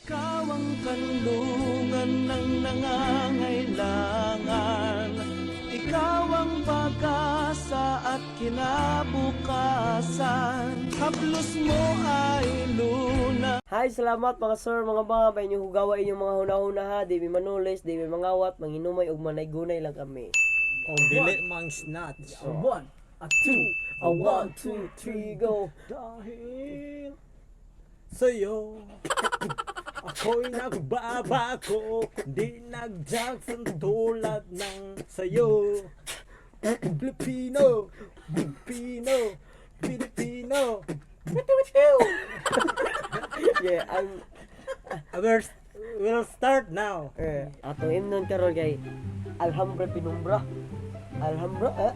Ikaw ang kanlungan ng nangangailangan. Ikaw ang pag-asa at kinabukasan. Haplos mo ay luna. Hi, salamat mga sir, mga ma'am. Ay inyong hugawa inyong mga hunahuna ha. Di mi manulis, di mi mangawat, manginumay ug manay-gunay lang kami. Kung dili mang snatch. A one, a two, A one, two, three, go. Dahil sa'yo ako'y nagbabago. Di nag-Jackson tulad ng sa'yo. Pilipino, Pilipino, Pilipino. Yeah, I'm We'll start now. Atong imnon karon kay Alhambra Pinumbra. Alhambra eh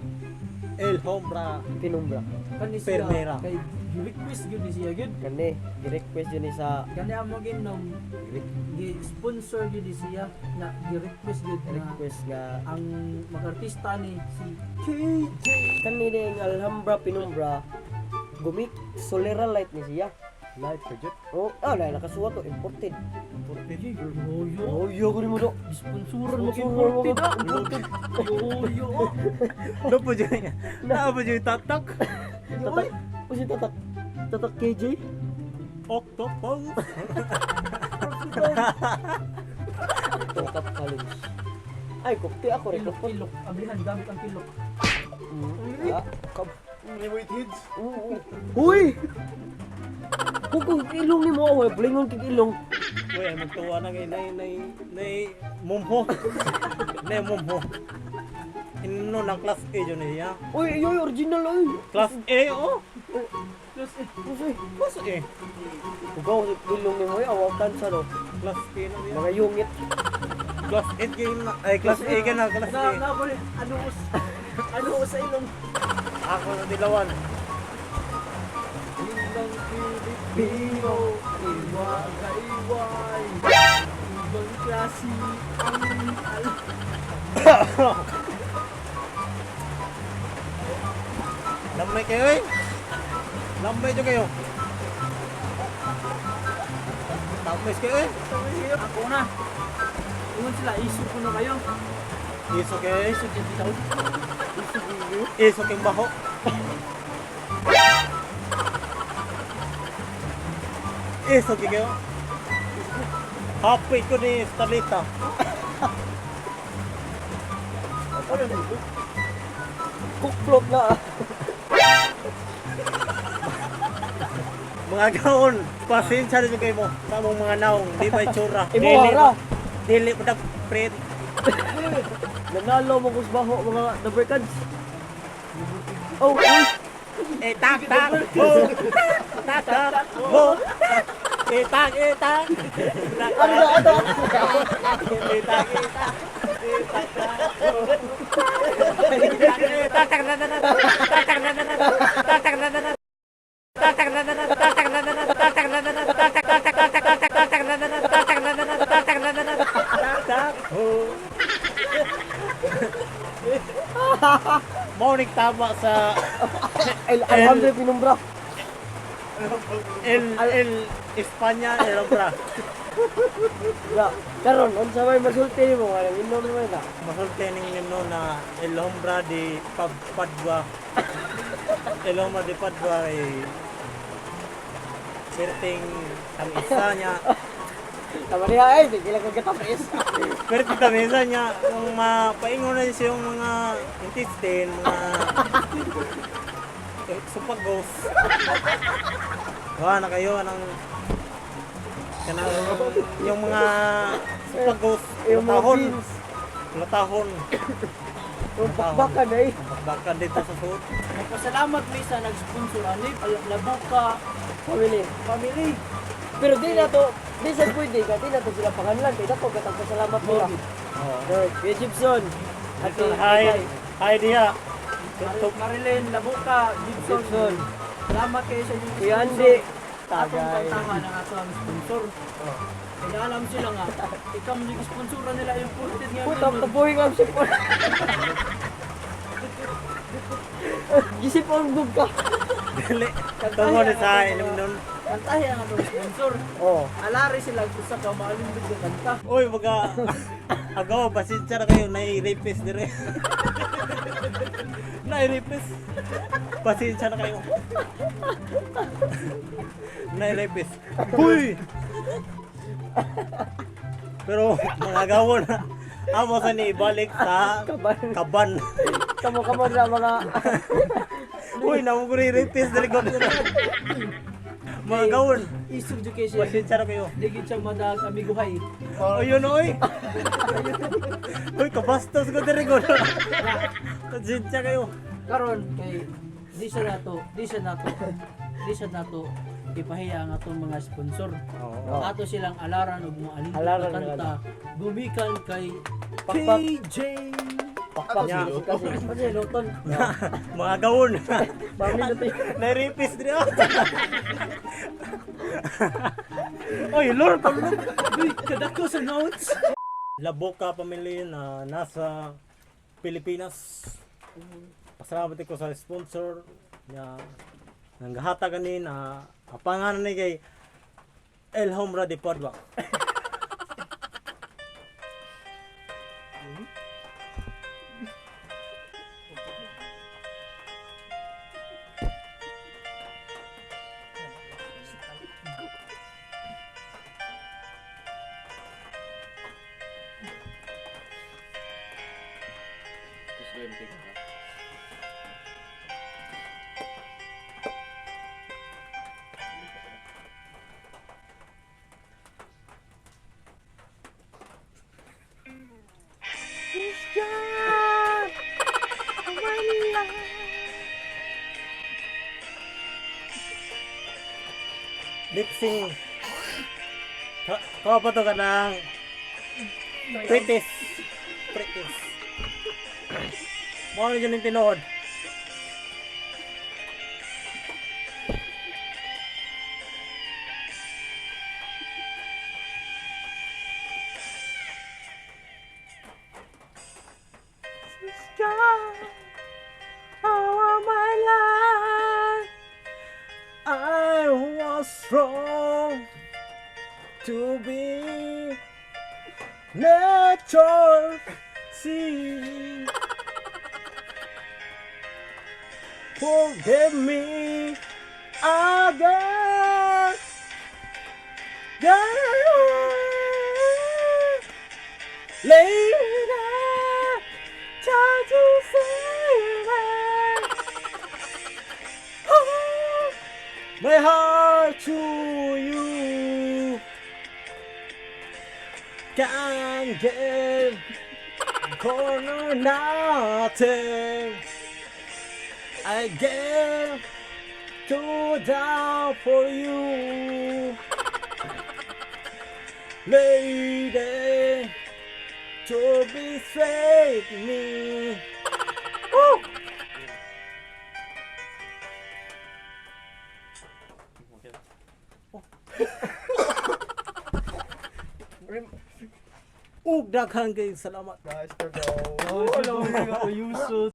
El Hombra. Pinumbra. Kani siya, Permera. kay request gyud ni siya gyud. Kani gi-request yun ni sa Kani amo ginom gi-sponsor gyud ni siya na gi-request gyud na request nga ang mag-artista ni si KJ. kani ding Alhambra Pinumbra gumik Solera Light ni siya. Light ka dyan. Oh, ah, na nakasuwa to imported. Yoyo. Oh, yo ko mo do. Sponsoran mo Sponsoran mo imported ka. ah. Yoyo. Ano po dyan? Ano po dyan tatak? Tatak. O si tatak. Tatak KJ. Octopus. Tatak challenge. Ay, kupti ako rin. Kilok, kilok. Ablihan gamit ang kilok. Ah, Whiteheads. oo. Uy! Kung ilong ni mo, away, blingon kig ilong. Uy, ay magtuwa na kay nay nay nay mumho. Nay mumho. Inno ng class A yun niya. Uy, yoy, original, uy. Class A oh. Plus eh, Uy, Class A. Ugaw, ilong ni mo, ay, awaw tansa, no. Class A na niya. Mga yungit. Class 8 kayo na. Ay, class A ka na, class na A. na ko ano us ano us sa ilong. Ako sa dilawan. Ilang Pilipino, iwagayway. Ibang klase ang al. Lamay kayo eh. Lamay dyan kayo. Tamis kayo eh. Ako na. Ingon sila, iso ko na kayo. Iso kayo eh. Iso dyan bitaw. Iso kayong baho. Iso kayo. Happy ko ni Starlita. Ano nito? Cook float na, ah. Mga gaon, pasensya na kayo mo sa among mga naong, di ba itsura? Imo hara. Dili pa na print. Nanalo mo kusbaho, mga number cards. Oh, uy. Eh tak tak bo. Tak tak bo. Eh tak eh tak. Tak Ano na, ano? eh tak eh tak. Eh tak tak bo. Eh tak eh tak tak na na na. Tak tak na na na. Tak tak na na na. Tak tak na na na. Tak tak na na na. Tak tak na na na. Tak tak tak tak tak tak tak tak na na na. Tak tak na na na. Tak tak na na na. Tak tak bo. Morning tama sa El Alhambra Pinumbra. El El Espanya El Obra. Ya, karon unsa may masulti nimo nga nang inom naman ka. Masulti ning nino na El Hombra de Padua. El Hombra de Padua ay perting tamisa niya. Tama niya ay, sige lang kag katapis. Perting tamisa niya kung mapaingon na siya yung mga intestine, mga supagos. Wala na kayo anang kanang yung mga supagos, Yung mga latahon, beans, latahon. yung bakbakan ay. Bakbakan dito sa suot. Nagpasalamat mi sa nag-sponsor ani Labuka Family. family. Pero di na to, di sa pwede ka, di na to sila panganlan kay dako katang pasalamat nila. Oo. Lord, Kuya Gibson. Ate, Hi. Hi diha. Marilyn Labuka Gibson. Gibson. Salamat kayo sa inyong Kuya sponsor. Andy. Atong Tagay. kantahan ang ato ang sponsor. Kaya alam sila nga, ikaw mo yung sponsoran nila yung ported nga. Puta, tabuhin nga si Paul. Gisip ang bug ka. Dili. Tungo ni sa ilim nun. Kantahi ang atong sponsor. Oh. Alari sila usa ka maalindog nga kanta. Uy, mga agaw, pasensya na kayo, nai-rapist dire. Nai-rapist. Pasensya na kayo. Nai-rapist. Huy! Pero mga agaw na, amo sa ni ibalik sa Kaban. kaban. Kamo kamo na mga Uy, namuguri rapist dire ko. Mga gawon, Isog jud kay siya. pasensya na kayo. Di gid siya madag amiguhay. Ayun, oy. Uy, kabastos ko dire ko. Pasensya kayo. Karon kay di siya nato, di siya nato, di siya nato ipahiya ang atong mga sponsor. Oo. Ato silang alaran og mga alindog Alaran na kanta gumikan kay Pakpak. KJ. Pakpak Nya. kasi kasi. Ano luton? Mga gawon. Pamilya to. Nairipis dire. Oy, Lord, kalulog. Uy, kadako sa notes. Laboka pamilya na nasa Pilipinas. Pasalamat ko sa sponsor niya nanggahatag ani na apangan ni kay El Homra de Padua. Lip sync. Kawa pa to ka ng Pritis. Pritis. Mao na dyan yung tinuod. My life I was wrong to be nature see. Forgive me again. Yeah. Later, try to save it. Oh, my heart to you can give corner nothing. I gave to down for you, lady, to be save me. Woo! Ug daghang kay salamat. Nice to go. Oh, sila mga uyusot.